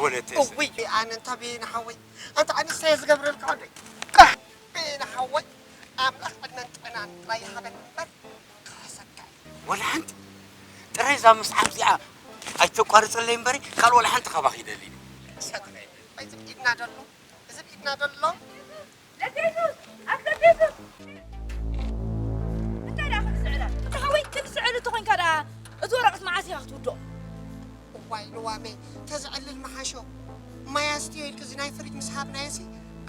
ወለተይ እሰይ። እውይ ኣነ እንታ ቤና ሓወይ፣ ኣንታ ኣንስታይ ዝገብረልካ ወደይ። ቤና ሓወይ፣ ኣምላኽ ዕድመን ጥዕናን ጥራይ ይሃበኒ እምበር ክሕሰካ እዩ። ወላ ሓንቲ ጥራይ እዛ ምስዓብ እዚኣ ኣይተቋርፀለይ እምበሪ ካልእ ወላ ሓንቲ ካባኺ ይደሊ። ሰጥረይ፣ እዚ ኢድና ደሎ፣ እዚ ኢድና ደሎ። ለገሱስ ኣብ ለገሱስ እንታይ ደኣ ክምስዕላ እቲ ሓወይ ክምስዕል እንተኾይንካ ደኣ እቲ ወረቐት መዓስ ኢኻ ክትውድኦ? እዋይ ልዋመይ ተዝዕልል መሓሾ። ማይ ኣስትዮ ኢልኪ እዚ ናይ ፍሪጅ ምስ ሃብናዮሲ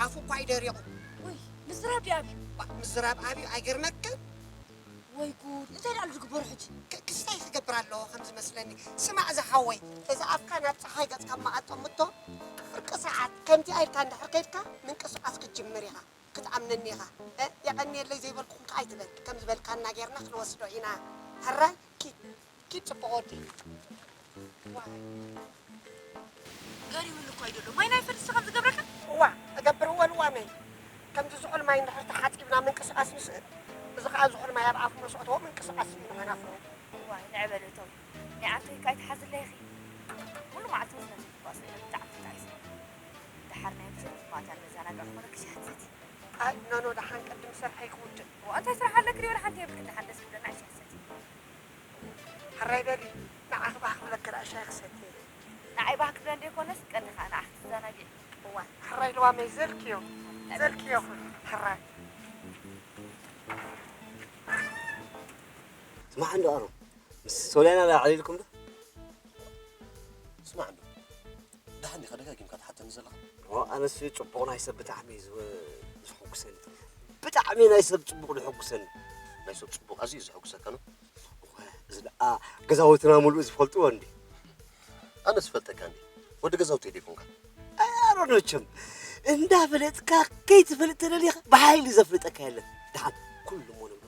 ኣፉ እኳ እዩ ደሪቑ። ውይ ምዝራብ ድዩ ኣብዩ? ዋ፣ ምዝራብ ኣብዩ ኣይገርመክን? ወይ ጉድ እንታይ ደኣ ዝግበሮ ሕጂ? ክ- ክስታይ ክገብር ኣለዎ ከም ዝመስለኒ። ስማዕ ዝሓወይ፣ እዚ ኣፍካ ናብ ፀሓይ ገፅካ እማ ኣጠምቶ። ፍርቂ ሰዓት ከምቲ ኣልካ እንድሕር ከይድካ ምንቅስቃስ ክትጅምር ኢኻ። ክትኣምነኒ ኢኻ። እ፣ የቐንየለይ ዘይበልኩኹም ከኣ ኣይትበል። ከም ዝበልካና ጌርና ክንወስዶ ኢና። ሕራይ ኪድ ኪድ ጽቡቕ ወዲ። ዋይ ገሪሙኒ እኮ ኣይደሎ ማይ ናይ ፈድስ ከም ዝገብረካ እዋ እገብር እወ ልዋመይ። ከምዚ ዝሑል ማይ እንድሕር ተሓጺብና ምንቅስቓስ ንስእል። እዚ ኸኣ ዝሑል ማይ ኣብ ኣፉ ምስ ኣእተዎ ምንቅስቓስ እዩ ንዓና ፍሩድ። ዋይ ንዕበለቶም ናይ ዓርከይ ከኣ ይትሓዝለይ ኢኺ። ሙሉ መዓልቲ ምስ ነብሰይ ትጓስይ ኢለ ብጣዕሚ ተጣዒሰ። ደሓር ናይ ምሸት ማታ ንመዘናግዒ ክኾነኪ ሻሂ ትሰትዪ። ኣይ ኖኖ ደሓን ቅድም ስርሐይ ክውድእ። እዋ እንታይ ስራሕ ኣለኪ ድዩ ወላ ሓንቲ የብልክን ደሓን ደስ ክብለና ሻሂ ትሰትዪ። ሕራይ በሊ ንዓኺ ባህ ክብለኪ ደኣ ሻሂ ክሰቲ እየ። ንዓይ ባህ ክብለኒ ደይኮነስ ቀንዲ ከኣ ንዓኺ ክትዘናግዒ። እዋይ ሕራይ ልዋመይ ዘልክዮ ዘልክዮ ሕራይ። ስማዕ እንዶ ኣሮን፣ ምስ ሶልያና ዶ ኣዕሊልኩም ዶ? ስማዕ እንዶ፣ ደሓን ዲኻ ደጋጊምካ ትሓተኒ ዘለኻ? እሞ ኣነስ ጽቡቕ ናይ ሰብ ብጣዕሚ እዩ ዝወ- ዝሕጉሰኒ። ብጣዕሚ ናይ ሰብ ጽቡቕ ዝሕጉሰኒ። ናይ ሰብ ጽቡቕ ኣዝዩ እዩ ዘሐጉሰካ ነው? እወ፣ እዚ ደኣ ገዛውትና ምሉእ ዝፈልጥዎ እንዲ። ኣነ ዝፈልጠካ እንዲ ወዲ ገዛውተይ ደይኮንካ? ኣሮን መቸም እንዳፈለጥካ ከይትፈልጥ ተደሊኻ ብሓይሊ ዘፍልጠካ የለን። ደሓን ኩሉ እሞ ንብሎ።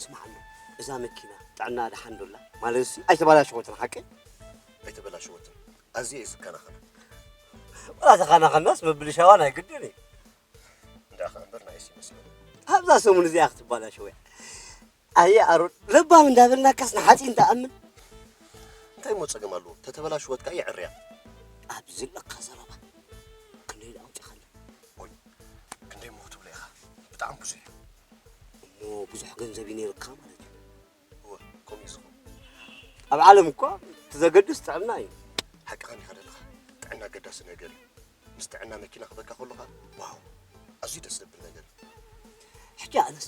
ስማዕ እንዶ እዛ መኪና ጥዕና ደሓን ዶ ኣላ? ማለትሲ ኣይተባላሸወትን ሓቀይ? ኣይተበላሸወትን። ኣዝየ እየ ዝከናኸና። ወላ ተኸናኸናስ ምብልሻዋ ናይ ግድን እዩ። እንዳኻ እምበር ንኣይሲ ይመስለኒ። ኣብዛ ሰሙን እዚኣ ክትባላሸው እያ። ኣየ ኣሮን ለባም እንዳበልናካስ ንሓፂን ትኣምን። እንታይ እሞ ፀገም ኣለዎ? ተተበላሸወት ከኣ የዕርያ። ኣብዚ ኣለካ ዘረባ ክንደይ ደኣ ኣውፂኻላ? ኦይ ክንደይ እሞ ክትብሎ ኢኻ? ብጣዕሚ ብዙሕ እዩ። እሞ ብዙሕ ገንዘብ እዩ ነይርካ ማለት እዩ። እወ ከምኡ እዩ ዝኸውን። ኣብ ዓለም እኳ እቲ ዘገድስ ጥዕና እዩ። ሓቅኻ እንዲኻ ዘለኻ። ጥዕና ኣገዳሲ ነገር እዩ። ምስ ጥዕና መኪና ክበካ ከሎ ኸኣ ዋው ኣዝዩ ደስ ዘብል ነገር እዩ። ሕጂ ኣነስ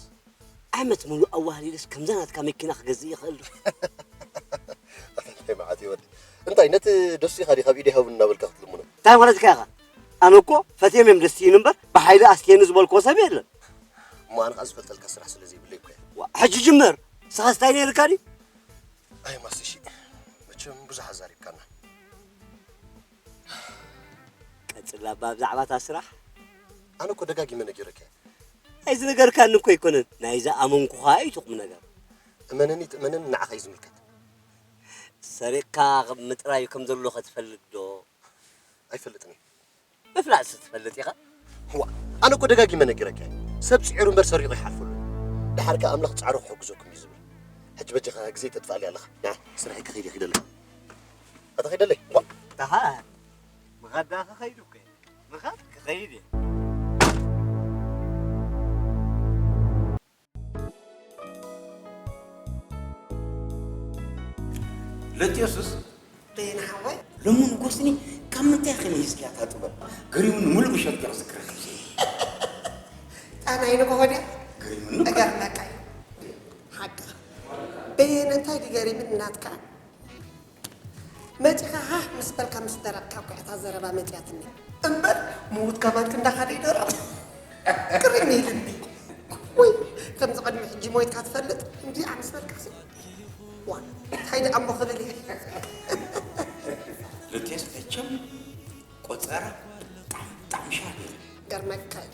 ዓመት ሙሉእ ኣዋህሊለስ ከምዛ ናትካ መኪና ክገዝእ ይኽእል ዶ? ኣታ እንታይ መዓት እዩ ወዲ። እንታይ ነቲ ደሲኻ ዲኻ ኣብ ኢደይ ሃቡኒ እናበልካ ክትልምኖ? እንታይ ማለትካ ኢኻ? ኣነ እኮ ፈትዮም እዮም ደስትይኒ እምበር ብሓይሊ ኣስትየኒ ዝበልክዎ ሰብ የለን። እሞ ኣነ ኸኣ ዝፈልጠልካ ስራሕ ስለ ዘይብለይ እኮ እየ። ዋ፣ ሕጂ ጅምር። ንስኻስ እንታይ ነይርካ ድዩ? ኣይ ማስቲሺ፣ መቸም ብዙሕ ኣዛሪብካና። ቀጽላ እባ ብዛዕባ እታ ስራሕ። ኣነ እኮ ደጋጊመ ነጊረካ እየ። ኣይዝነገርካኒ እኮ ኣይኮነን፣ ናይ ዝኣመንኩኻ እዩ እቲ ቁምነገር። እመነኒ ትእመነኒ ንዓኻ እዩ ዝምልከት። ሰሪቕካ ምጥራይ ከም ዘሎኸ ትፈልጥ ዶ? ኣይፈልጥን እየ። ምፍላጥሲ ትፈልጥ ኢኻ። ዋእ ኣነ እኮ ደጋጊመ ነጊረካ እየ። ሰብ ጽዒሩ እምበር ሰሪቑ ይሓልፈሉ። ደሓር ከኣ ኣምላኽ ጻዕሩ ክሕግዘኩም እዩ ዝብል። ሕጂ በጃኻ ግዜ ተጥፍኣለይ ኣለኻ። ንዓ ስርሐይ ክኸይድ እየ ኺደለይ። ኣታ ኺደለይ። ዋእ ደሓር ምኻድ ደኣ ክኸይድ እኮ እየ። ምኻድ ክኸይድ እየ። ለትዮስስ በየነ ሓወይ ሎሚ ንጎስኒ ካብ ምንታይ ከመይ ሒዝክያ እታ ጥበብ? ገሪሙኒ፣ ሙሉእ ምሸት እየ ክዝክራ ሒዘ። ጣናይ ንግሆ ድያ ገሪሙኒ። እገርመካ እዩ ሓቅኻ። በየነ እንታይ ድዩ ገሪምኒ ናትካ? መጺኻ ሃህ ምስ በልካ ምስ ደረቕካ እኮ እያ እታ ዘረባ መጺኣትኒ። እምበር ምዉት ከማን ክንዳኻ ደይደረቕ። ቅርኒ ኢልኒ። ወይ ከምዚ ቅድሚ ሕጂ ሞይትካ ትፈልጥ? እንዲኣ ምስ በልካሲ ዋ እንታይ ደኣ እሞ ክብል እየ። ልቴስ መቸም ቆጸራ ብጣዕሚ ብጣዕሚ ሻል እዩ። ገርመካ እዩ።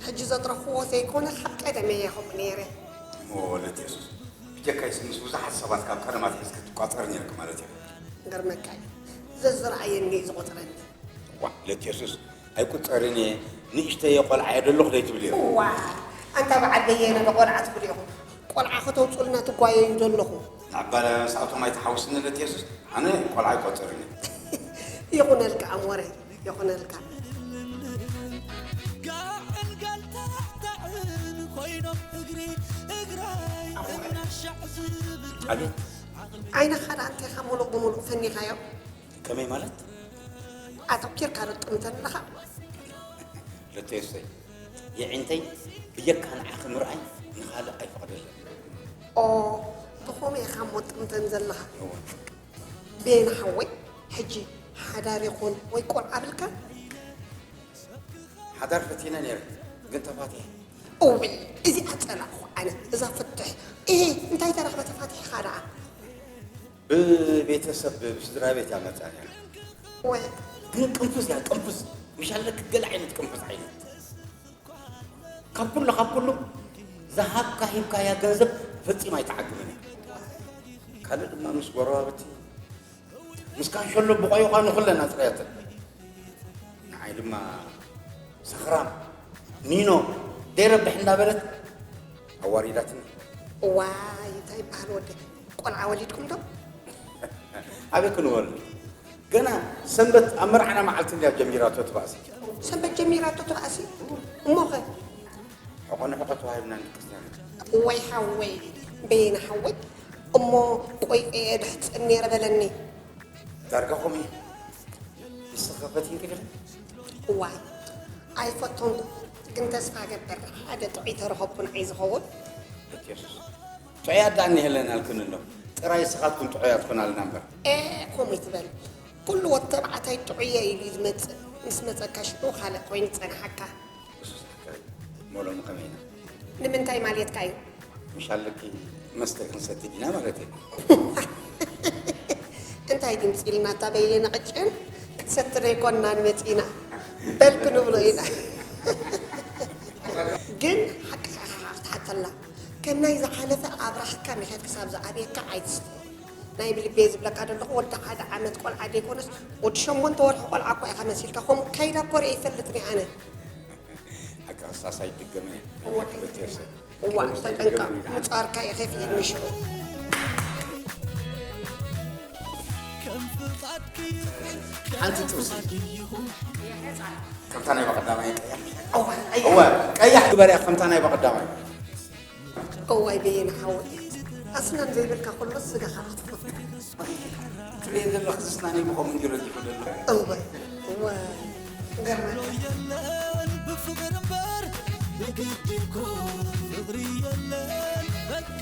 ሕጂ ዘጥረኽዎ ዘይኮነ ካብ ቀደመ እየ ከምኡ ነይረ። እሞ ወለት የሱስ ብጀካይስ ምስ ብዙሓት ሰባት ካብ ቀደም ኣትሒዝኪ ትቋጸሪ ነይርኪ ማለት እዩ። ገርመካ እዩ። ዘዝረኣየኒ እዩ ዝቖጽረኒ። ዋእ ወለት የሱስ ኣይቁጸርን እየ ንእሽተየ ቆልዓ እየ ደለኹ ደይትብሊ ኢኺ። ዋእ ኣንታ በዓል በየነ ዶ ቆልዓ ትብሉ ኢኹም። ቆልዓ ከተውጽኡልና ትጓየዩ ደለኹም። ንዕባለ ምስኣቶም ኣይትሓውስኒ ወለት የሱስ ኣነ ቆልዓ ኣይቆጽርን እየ። ይኹነልካ ኣሞረይ፣ ይኹነልካ። ጋዕን ጋልታዕታዕን ኮይኖም እግሪ እግራይ እናሻዕ ዝብል ኣቤት ዓይንኻ ደኣ እንተይኻ ሙሉእ ብሙሉእ ፈኒኻዮ። ከመይ ማለት? ኣተኪርካ ዶ ትጥምተን ኣለኻ? ለተየሰይ የዒንተይ ብጀካ ንዓኺ ምርኣይ ንኻልእ ኣይፈቕደለን። ኦ ብኸመይ ኢኻ እሞ ትጥምተን ዘለኻ? ቤን ሓወይ፣ ሕጂ ሓዳር ይኹን ወይ ቆልዓ ኣብልካ? ሓዳር ፈቲነ ነይረ ግን ተፋቲሐ። እውይ እዚኣ ጸላእኹ ኣነ እዛ ፍትሕ። እሄ እንታይ ተረኽበ ተፋቲሕኻ ደኣ? ብቤተሰብ ብስድራ ቤት እያ መጻ ነይራ። ወይ ግን ቅንፍዝ እያ ቅንፍዝ። ምሽ ኣለክ ገለ ዓይነት ቅንፍዝ ዓይነት። ካብ ኩሉ ካብ ኩሉ ዝሃብካ ሂብካያ ገንዘብ ፈጺማ ኣይትዓግብን እያ። ካልእ ድማ ምስ ጎረባብቲ ምስ ካንሸሎ ብቆይቋ ንኹለን ኣጽረያተን። ንዓይ ድማ ሰኽራም ኒኖ ደይረብሕ እንዳበለት ኣዋሪዳትኒ። ዋይ እንታይ ይበሃል ወደ ቆልዓ ወሊድኩም ዶ? ኣበይ ክንወልድ ገና ሰንበት ኣብ መርዓና መዓልቲ እንድያ ጀሚራቶ ትባእሲ። ሰንበት ጀሚራቶ ትባእሲ እሞኸ? ሕቆ ንሕቆ ተዋሂብና ንክርስትያን። ወይ ሓወይ በየነ ሓወይ እሞ ቆይ ድሕፅን ነይረ በለኒ። ዳርጋ ከምኡ እዩ። ንስኺ ፈቲንኪ ዲኺ? ዋይ ኣይፈተንኩ ግን ተስፋ ገብር ሓደ ጥዑይ ተረኸብኩ ንዓይ ዝኸውን። የሱስ ጥዑያት ደኣ እኒሀለና ኣልክኒ ኣሎ። ጥራይ ንስኻትኩም ጥዑያት ኮናልና እምበር። ኤ ከምኡ ይትበል ኩሉ ወዲ ተባዕታይ ጥዑየ ኢሉ እዩ ዝመፅእ ምስ መፀካ ሽዑ ካልእ ኮይኑ ይፀንሓካ። የሱስ ሓካይ እሞ ሎሚ ከመይ ኢና? ንምንታይ ማለትካ እዩ? ምሽ ኣለኪ መስተ ክንሰቲ ዲና ማለት እዩ። እንታይ ድምፂ ኢልና እታ በየነ ቅጭን ክትሰቲ ዘይኮንና ንመፂና በል ክንብሎ ኢና። ግን ሓቂ ሓሓ ክትሓተላ ከም ናይ ዝሓለፈ ኣብራኽካ ምሸት ክሳብ ዝኣብየካ ኣይትስተ። ናይ ብልቤ ዝብለካ ዘለኹ ወዲ ሓደ ዓመት ቆልዓ ዘይኮነስ ወዲ ሸሞንተ ወርሒ ቆልዓ እኳ ኢኻ መሲልካ ከምኡ ከይዳ እኮ ርአ ይፈልጥኒ ኣነ። ሓቂ ክሳስ ኣይድገመ እዋ ተጠንቀቕ ምፃርካ የኸፊእኒ ሽዑ። ሓንቲ ጥብሲ ከምታ ናይ በቐዳማይ ቀያሕ እወ ቀያሕ ግበርያ ከምታ ናይ በቐዳማይ። እዋይ በየነ ሓወይ ኣስናን ዘይብልካ ኩሎ ስጋኻ ክትፈትካ። ትሪኦ ዘለኺ ዝስናነይ ብኸምኡ እንዲዩ ረጊፉ ዘሎ። እወ እወ ገርመ የለን ብፍቕር እምበር ብግዲ እኮ ፍቕሪ የለን በቃ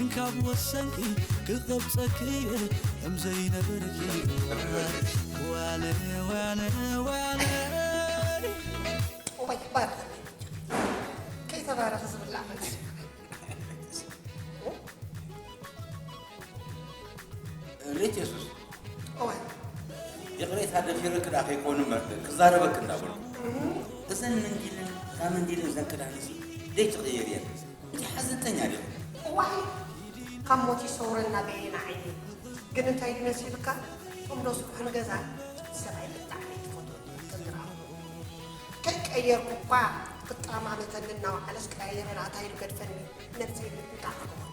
እንካብ ወሰንኪ ክቐብፀኪ እየ እምዘይነብርኪ ዋለ ዋለ ዋለ እዋይ ባረኸኒ ከይተባረኸ ዝብላዕ መልሲ። ሌት የሱስ እዋይ ይቕሬታ ደፊረክ ዳ ከይኮኑ እምበር ክዛረበክ እንዳበልኩ እዘን መንዲልን እዛ መንዲልን እዘን ክዳን እዚ ደይ ትቕየር እየን። እቲ ሓዘንተኛ ዲኹ? እዋይ ካብ ሞት ይሰውረና በየነ ዓይኒ። ግን እንታይ ድዩ መሲልካ እቶም ዶ ስብሕን ገዛ ሰብኣይ ብጣዕሚ ትፈትዎ ተግራሙ ከይቀየርኩ እኳ ክጠማመተኒ እናወዓለስ ቀያየረ ናታ ኢሉ ገድፈኒ ነብሰይ ምጥንቃቕ ክገብር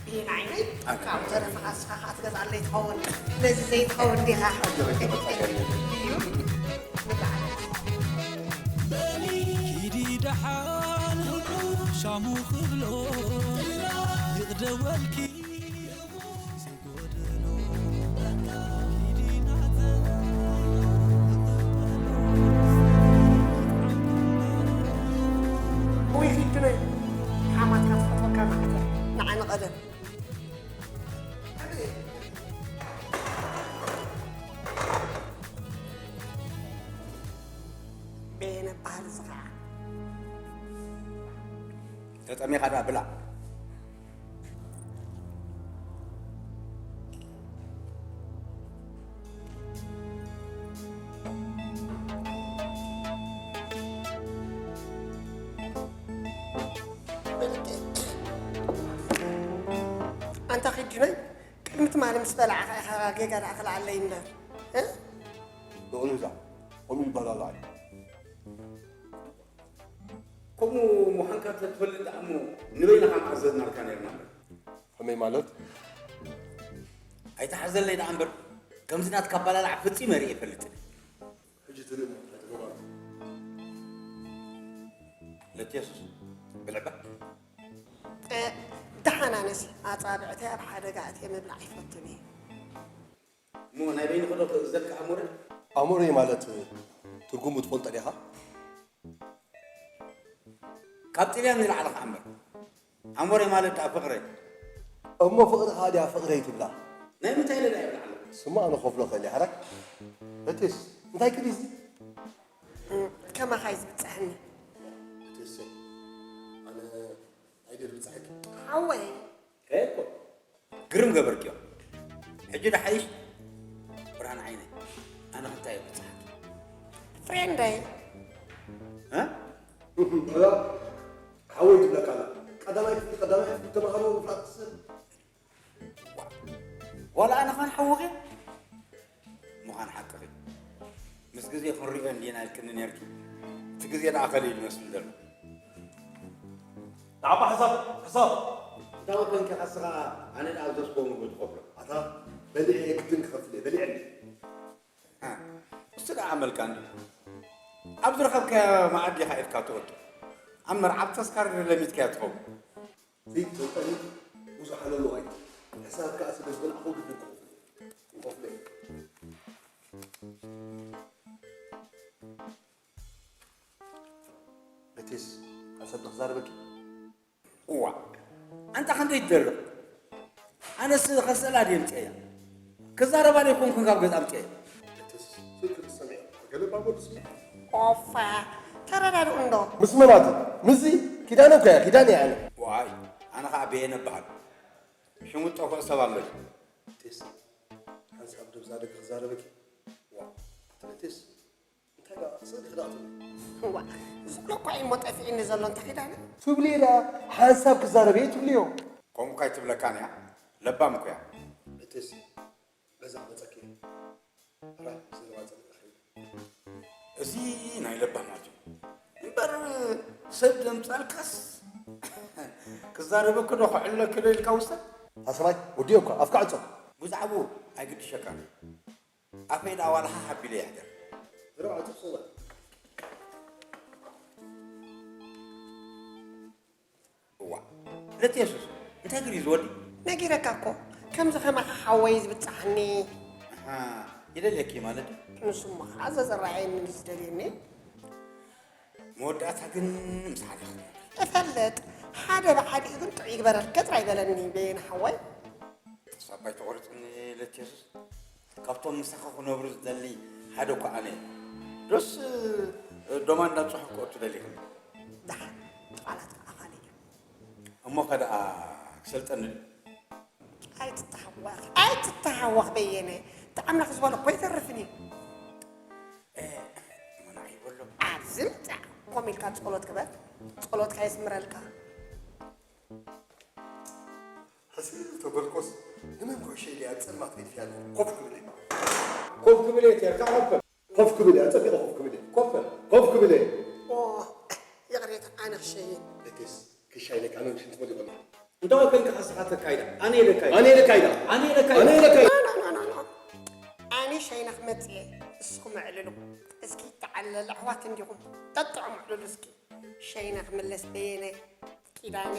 በየነ ዓይነይ ካብ ተረፈ ኣስኻ ከዓ ትገዝኣለይ ትኸውን ነዚ ዘይትኸውን ዲኻ እዩ ንብዓት ኪዲ ደሓን ሻሙ ክብሎ ይቕደወልኪ ወይ ኪድነይ ሓማትካ ትፈትወካ ማዕተር ንዓኒ ቀደም በየነ በሃል እዚ ከዓ ተጠሚኻ ዳ ብላ ኣንታ ኪድነይ ቅድሚ ትማሊ ምስ በላዕኻ ኢኻ ጌጋ ደኣ ክልዓለይ እምበር እ? ብቕንዛ ከምኡ ይበላላዕ እዩ። ከምኡ ምዃንካ ተትፈልጥ ደኣ እሞ ንበይንኻ ምኣዘዝናልካ ነርና እምበር ከመይ ማለት? ኣይትሓዘለይ ደኣ እምበር ከምዚ ናትካ ኣባላልዓ ፈጺመ ርእየ ኣይፈልጥን። ሕጂ ትርኢ እሞ እንታይ ትገብር? ለትየሱስ ብልዕባ። እ፣ ደሓን ኣነሲ ኣጻብዕተይ ኣብ ሓደጋ ኣትየ ምብላዕ ኣይፈቱን እየ። እሞ ናይ በይንኹ ዶ ክእዘልካ ኣሞረ? ኣሞረ ማለት ትርጉሙ ትፈልጦ ዲኻ? ካብ ጥልያን ንላዕሊ ከኣ እምበር። ኣሞረ ማለት ደኣ ፍቕረይ። እሞ ፍቕሪ ከኣ ድያ ፍቕረይ ትብላ? ናይ ምንታይ ኢለ ደኣ ይብላ ኣለኹ? ስማ ኣነ ከፍሎ ክእል እየ። ሓራይ። እቲስ እንታይ ክዲ እዚ? እም፣ ከማኻ እዩ ዝብጽሐኒ። እቲስ ኣነ ኣይደል ብጽሐኪ። ሓወይ። ከየኮ። ግርም ገበርክዮ። ሕጂ ዶ ሓይሽ? ብርሃን ዓይነይ። ኣነ ክንታይ እየ ብጽሓኪ? ፍሬንደይ። እ? እዛ ሓወይ ትብለካ ኣላ። ቀዳማይ ክፍሊ፣ ቀዳማይ ክፍሊ ተማሃሮ ምፍላጥ ትስእል። ዋላ ኣነ ኸን ሓውኺ? ምዃን ሓቅኺ። ምስ ግዜ ክንሪኦ እንዲና ኢልክኒ ኔርኪ። እቲ ግዜ ደኣ ከሊኡ ይመስል ዘሎ። ንዓባ ሕሳብ፣ ሕሳብ። እንታ ወፈንኪ ኸስኻ ኣነ ደኣ ኣብ ዘስኮ ምግቢ ትኸፍሎ። ኣታ በሊዐ ግድን ክኸፍል እየ፣ በሊዐኒ። ሃ፣ እሱ ደኣ ኣመልካ እንዲ። ኣብ ዝረኸብካዮ መኣዲ ኢኻ ኢድካ ትወዱ። ኣብ መርዓ ኣብ ተስካር ለሚትካያ ትኸውን። ዘይትፈልጠኒ ብዙሕ ኣለዎ ኣይትበል። ሕሳብ ከኣ ስለ ዝበላዕኹ ግድን ክኸፍል እየ። ክኸፍል እየ። መቴስ፣ ሓንሳብ ዶ ክዛረበኪ? እዋ፣ ኣንታ ክንደይ ትደርቕ? ኣነስ ከስእላ ድየ ኣምጽኤያ? ክዛረባ ዘይኮንኩን ካብ ገዛ ኣምጽኤያ። መቴስ፣ ስልኪ ትሰምዒ? ገለ ባቦ ትስምዒ? ኦፋ፣ ተረዳድኡ እንዶ። ምስ መን ኣቲ? ምስዚ? ኪዳነ እኮ እያ፣ ኪዳነ እያ ኣነ። ዋይ፣ ኣነ ኸኣ በየነ እበሃል። ሽሙ ጠፍኦ ሰብ ኣሎ ድዩ? መቴስ፣ ሓንሳብ ዶ ብዛ ደገ ክዛረበኪ? ዋ፣ ኣቲ መቴስ፣ እንታይ ደኣ ስእሊ ክዳእቱ? እዋ፣ ስእሊ እኮ እዩ እሞ ጠፊእኒ ዘሎ፣ እንታይ ኪዳነ? ትብልዮ ደኣ፣ ሓንሳብ ክዛረብ እየ ትብልዮ። ከምኡ እኳ ኣይትብለካን እያ፣ ለባም እኮ እያ። እትስ በዛ ክመጸኪ እየ። ሕራይ፣ ብዘረባ ጸኒቐ ኸይደ። እዚ ናይ ለባማት እዩ። እምበር ሰብ ዘምጻልካስ ክዛረበኪ ዶ ከዕልለኪ ዶ ኢልካ ውሰድ። ኣሰማይ፣ ወዲኦ እኳ፣ ኣፍካ ዕጾ። ብዛዕባኡ ኣይግድሸካን። ኣፈይ ደኣ ዋላ ሃህ ኣቢለ ይሕደር። ብርዕ ዕጹፍ ስዋ። እዋ፣ ለትየሱስ፣ እንታይ ግዲ ዝወዲ? ነጊረካ እኮ፣ ከምዚ ከማኻ ሓወይ ዝብጽሓኒ። ኣሃ፣ ይደልየኪ ማለት እዩ? ንሱ እሞ ኸዓ ዘዘረኣየኒ ዝደልየኒ። መወዳእታ ግን ምሳኻ ዲኻ ክትነብሪ? እፈልጥ፣ ሓደ ብሓዲኡ ግን ጥዑይ ይግበረልኪ ጥራይ በለኒ በየነ ሓወይ። ተስፋ ባይተቖርጽኒ ለትየሱስ። ካብቶም ምሳኻ ክነብሩ ዝደሊ ሓደ እኮ ኣነ እየ። ዶስ ዶማ እንዳብጻሕኩ ክእቱ ደሊኽኒ? ደሓን፣ እቲ ቃላት ከዓ ካልእ እዩ። እሞ ከደኣ ክሰልጠኒ ድዩ? ኣይትተሃወኽ፣ ኣይትተሃወኽ በየነ። እቲ ኣምላኽ ዝበሎ እኮ ይተርፍን እዩ። እ፣ እሞ ንዓይ በሎ። ኣብዚ ምጻእ ኮም ኢልካ ጸሎት ግበር፣ ጸሎትካ የስምረልካ። ሕስብ ተበልኮስ፣ ንመን ኩዕሸይ ኢለ ኣብ ጸልማት ገዲፈያ ኣለኹ። ኮፍ ክብል እየ። ኮፍ ክብል እየ፣ ቴርካ ኮፍ በል። ኮፍ ክብል እየ፣ ኣጸቢቐ ኮፍ ክብል እየ። ኮፍ በል። ኮፍ ክብል እየ። ኦ፣ ይቕሬታ፣ ኣነ ክሸይን። እትስ፣ ክሻይ ኢለካ፣ ኣነ ሽንቲ መሊቑኒ። እንተ ወከልካ ኸስኻ ተካይዳ፣ ኣነ ኢለካ ኢዳ። ኣነ ኢለካ ኢዳ። ኣነ ኢለካ ኢዳ። ኣነ ኢለካ ኢዳ። ኖ፣ ኖ፣ ኖ፣ ኖ፣ ኖ። ኣነ ሸይነ ክመጽእ እየ፣ እስኹም ኣዕልሉ። እስኪ ተዓለል፣ ኣሕዋት እንዲኹም። ጠጥዑም፣ ኣዕልሉ እስኪ። ሸይነ ክምለስ በየነ። ኪዳነ።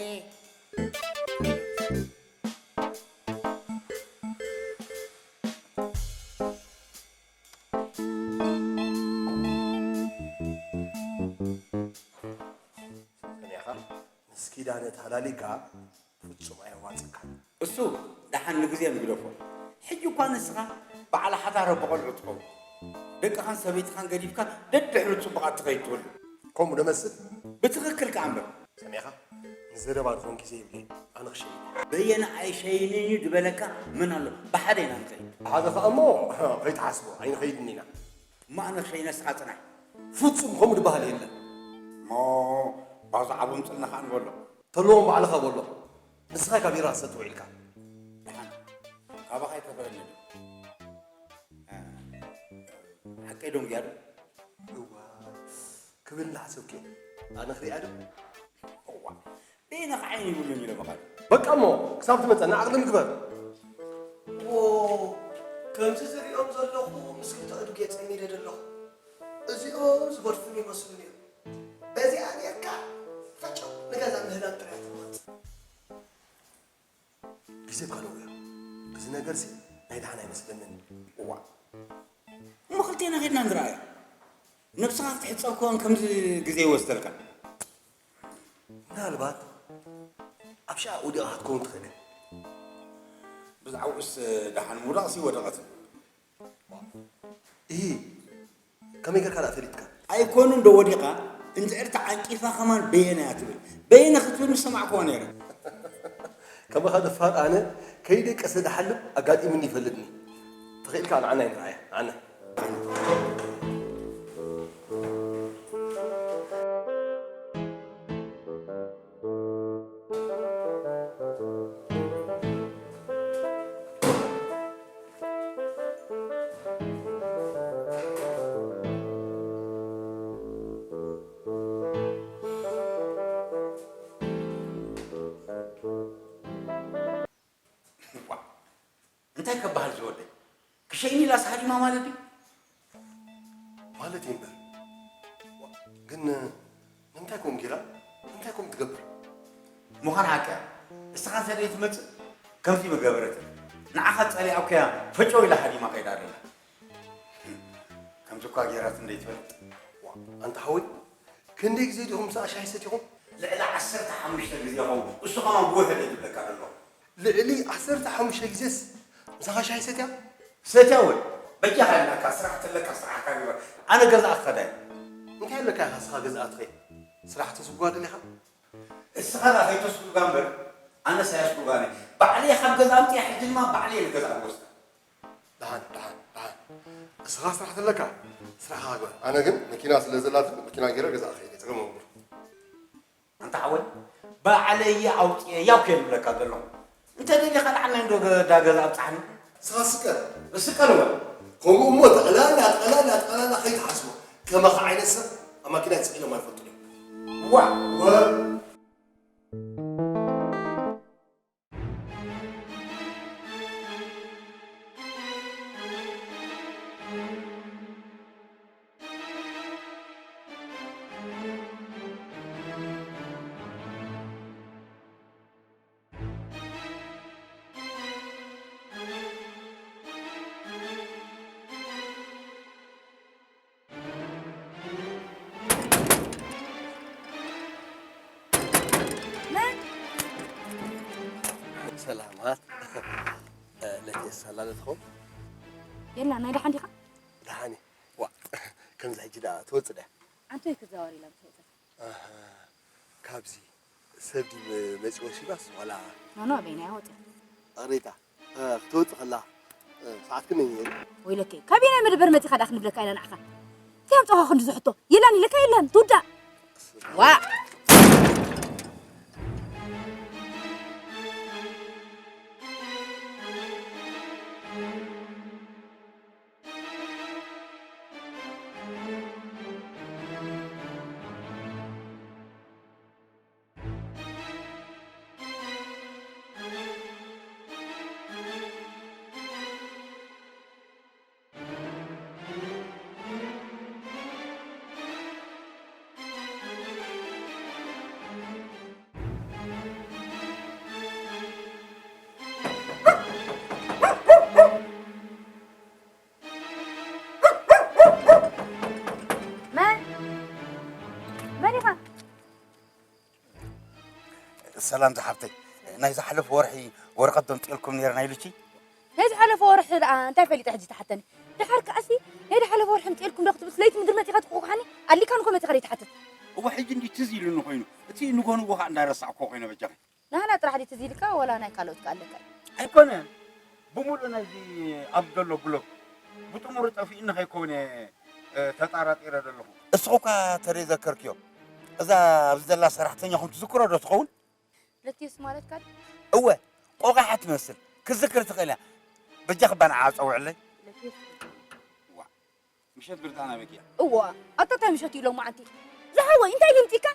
ሰሚዕኻ? ምስ ኪዳነ ተሃላሊካ ፍጹም ኣየዋጽካን። እሱ ደሓን ንግዜ ንግደፎ። ሕጂ እኳ ንስኻ በዓል ሓዳር ኣቦ ቆልዑ ትኸውን። ደቅኻን ሰበይትኻን ገዲፍካ ደድሕሪ ጽቡቓት ትኸይድ ትህሉ። ከምኡ ዶ መስል? ብትኽክል ከኣ እምበር። ሰሚዕኻ? ንዘረባ ዝኾን ግዜ የብለይን። ኣነ ክሸይን እየ። በየነ ኣይሸይንን እዩ ዝበለካ መን ኣሎ? ብሓደ ኢና ንኸይድ። ብሓደ ከኣ እሞ ከይትሓስቦ ኣይንኸይድን ኢና። እሞ ኣነ ክሸይነ ንስኻ ጽናሕ። ፍጹም ከምኡ ዝበሃል የለን። እሞ ባዞ ዓቡ ምጽልና ከኣ ንበሎ። ተለዎም ባዕልኻ በሎ። ንስኻ ካብ ቢራ ትሰቲ ውዒልካ። ደሓን፣ ካባኻ ኣይተፍረኒ ድዩ? ሓቀይ ዶ እንድያ ዶ? እዋ፣ ክብል እናሓሰብኩ እየ። ኣነ ክሪኣ ዶ? እዋ፣ በይነ ከዓ ዓይኒ ይብሉን ኢለ መኻድ። በቃ እሞ፣ ክሳብ ትመጸና ዓቕሊ ንግበር። ዎ፣ ከምዚ ዝሪኦ ዘለኹ ምስ ክልተ ኣእዱግ እየ ጸሚደ ዘለኹ። እዚኦም ዝገድፉኒ ይመስሉኒ እዮም። በዚኣ ጌርካ ፈጨው ንገዛ ምህዳም ጥራይ ትመርጽ። ግዜ እኳ ነዊሑ። እዚ ነገርሲ ናይ ደሓን ኣይመስለንን። እዋ። እሞ ክልቴና ኸድና ንረኣዮ። ነብስኻ ክትሕጸብ ከውን ከምዚ ግዜ ይወስደልካ። ምናልባት ኣብ ሸኣ ወዲቓ ክትከውን ትኽእል እያ። ብዛዕባኡስ ደሓን ምውዳቕሲ ወደቐት። እሂ፣ ከመይ ጌርካ ደኣ ፈሊጥካ? ኣይኮኑን ዶ ወዲቓ፣ እንድዕር ተዓንቂፋ ከማን በየነ እያ ትብል። በየነ ክትብል ምሰማዕክዋ ነይረ። ከማኻ ደፋር ኣነ ከይደቀሰ ድሓልም ኣጋጢሙኒ ይፈልጥኒ። ተኽኢልካ ንዓና ይንርኣያ፣ ንዓና። ዋ፣ እንታይ ከበሃል ዝወደይ? ክሸይኒ ኢላስ ሃዲማ ማለት ድዩ? ማለት እዩ እምበር። ዋ፣ ግን ንምንታይ ከምኡ ጌራ? እንታይ ከምኡ ትገብር? ምዃን ሓቂ እያ። እስኻ እንተ ዘይትመጽእ ከምዚ ምገበረት። ንዓኻ ጸሊኣ እኮ እያ ፈጨው ኢላ ሃዲማ ከይዳ ዘላ። ከምዚ እኳ ጌራት እንደ ይትፈልጥ። ዋ፣ ኣንታ ሓወይ፣ ክንደይ ግዜ ዲኹም ምሳኣ ሻሂ ሰቲኹም? ልዕሊ ዓሰርተ ሓሙሽተ ግዜ ኸውን። እሱ ኸማን ብውሕደ ዝብለካ ዘሎ። ልዕሊ ዓሰርተ ሓሙሽተ ግዜስ ምሳኻ ሻሂ ሰትያ? ሰትያ እውን። በጃኻ ኢልናካ፣ ስራሕ ተለካ ስራሕካ ግበር። ኣነ ገዛ ክኸዳ እየ። እንታይ ኣለካ ኢኻ እስኻ ገዛ ትኸይድ? ስራሕ ተስጉጋዶ ኢኻ? እስኻ ደኣ ከይተስጉጋ እምበር፣ ኣነስ ኣየስጉጋን እየ። ባዕለይ ካብ ገዛ ኣምፅያ፣ ሕጂ ድማ ባዕለይ ንገዛ ክወስዳ። ደሓን፣ ደሓን፣ ደሓን። እስኻ ስራሕ ተለካ፣ ስራሕኻ ግበር። ኣነ ግን መኪና ስለ ዘላትኒ፣ መኪና ገይረ ገዛ ክኸይድ እየ። ጸገም የብሉን። ኣንታ ሓወይ፣ ባዕለይ ኣውፅኤያ እኮ እየ ዝብለካ ዘለኹ። እንተ ደሊኻ ንዓናይ እንዶ ገ-፣ ዳ ገዛ ኣብፅሓኒ። ንስኻ ስቀል። ስቀል እወ። ከምኡ እሞ ጠቕላላ፣ ጠቕላላ፣ ጠቕላላ ከይትሓስቦ። ከማኻ ዓይነት ሰብ ኣብ ማኪና ፅዒኖም ኣይፈልጡን እዮም። ዋ! ወ- መን? ሰላማት። ለቴስ ኣላለትኹም? የላ፣ ናይ ደሓን ዲኻ? ደሓን እየ። ዋ፣ ከምዚ ሕጂ ደኣ ትወጽእ ድያ? ኣንቶይ ክዛወር ኢላ ምስ ወጸት። ኣሃ፣ ካብዚ ሰብ ድዩ መ-፣ መጺኡ ወሲዳስ ዋላ? ኖ፣ ኖ፣ በይና እያ ወጺኣ። ኣሬታ፣ እ፣ ክትወጽእ ከላ፣ እ፣ ሰዓት ክንደይ ነይሩ? ወይለከ፣ ካበየናይ መደበር መጺኻ ደኣ ክንብለካ ኢና ንዓኻ? እንታይ ኣምጻኻ ክንዲ ዝሕቶ? የላን ኢለካ የላን፣ ትውዳእ። ዋ! መን? መን ኢኻ? ሰላም ዝሓፍተይ፣ ናይ ዝሓለፈ ወርሒ ወረቐት ዶ ኣምጺኤልኩም ነይረ ናይ ሉቺ? ናይ ዝሓለፈ ወርሒ ደኣ እንታይ ፈሊጠ ሕጂ ትሓተኒ? ደሓር ከኣሲ ናይ ዝሓለፈ ወርሒ ኣምጺኤልኩም ዶ ክትብልስ ለይቲ ምድሪ መጺኻ ትኩሕኩሓኒ? ኣሊካን እኮ መጺኻ ዘይትሓትት። እወ፣ ሕጂ እንዲ ትዝ ኢሉኒ ኮይኑ፣ እቲ ንጎ ንጎ ኸኣ እንዳረሳዕኩ ኮይነ በጃኺ። ናህና ጥራሕ ድዩ ትዝ ኢልካ ወላ ናይ ካልኦት ከ ኣለካ እዩ? ኣይኮነን። ብምሉእ ናይዚ ኣብ ዘሎ ብሎክ ብጥሙሩ ጠፊእኒ ከይኮነ፣ እ፣ ተጣራጢረ ዘለኹ። እስኹ እኳ ተዘይዘከርክዮ፣ እዛ ኣብዚ ዘላ ሰራሕተኛኹም ትዝክሮ ዶ ትኸውን? ለትዩስ ማለትካ ድዩ? እወ፣ ቆቋሓ ትመስል። ክትዝክር ትኽእል እያ። በጃኺ እባ ንዓ ጸውዕለይ። ለትዩስ። ዋ፣ ምሸት ብርጣና በኪያ። እዋ፣ ኣታ እንታይ ምሸት እዩ ሎማዓንቲ? ዝሓወይ፣ እንታይ ልምጺካ?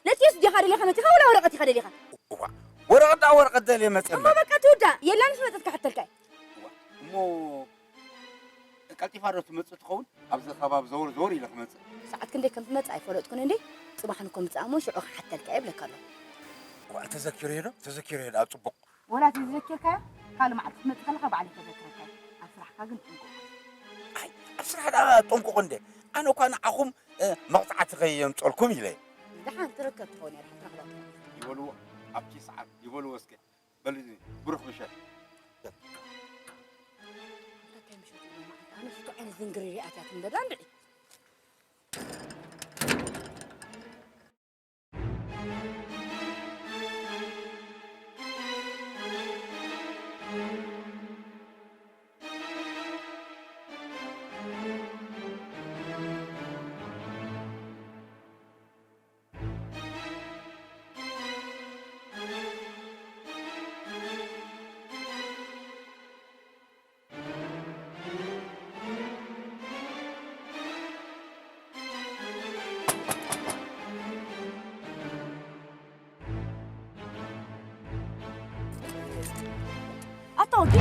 ለትዩስ ዲኻ ደሊኻ መጺኻ ወላ ወረቐት ኢኻ ደሊኻ? እዋ፣ ወረቐት ደኣ ወረቐት ደልየ መጸ እሞ እምበር። በቃ ትውዳእ። የላንስ መጸት ክሓተልካ እየ። እዋ፣ እሞ እካ ቀልጢፋ ዶ ትመጽእ ትኸውን? ኣብዚ ከባቢ ዘወር ዘወር ኢለ ክመጽእ። ሰዓት ክንደይ ከም ትመጽእ ኣይፈለጥኩን እንዴ? ጽባሕ ንኮ ምጽእ እሞ ሽዑ ክሓተልካ እየ እብለካ ኣለኹ። እኳ ተዘኪረዮ ዶ? ተዘኪረዮ ዶ? ጽቡቕ። ወላ ተዘኪርካዮ ካልእ መዓልቲ ክትመጽእ ከለኻ ባዕለይ ከዘክረካ እየ። ኣብ ስራሕካ ግን ጥንቁቕ። ኣይ ኣብ ስራሕ ደኣ ጥንቁቕ እንዴ? ኣነ እኳ ንዓኹም እ፣ መቕጻዕቲ ከየምጸልኩም ኢለ እየ። ደሓን ትርከብ ትኸውን እያ፣ ደሓን ትረኽባ ትኸውን። ይበልዎ፣ ኣብቲ ሰዓት ይበልዎ እስከ። በል ብሩኽ ምሸት። እንታይ ምሸት እዩ መዓልቲ? ኣነ ሽቶ ዓይነት ዝንግሪ ሪኣትያ ትንበዳ እንድዒ። ኣታ ወዲ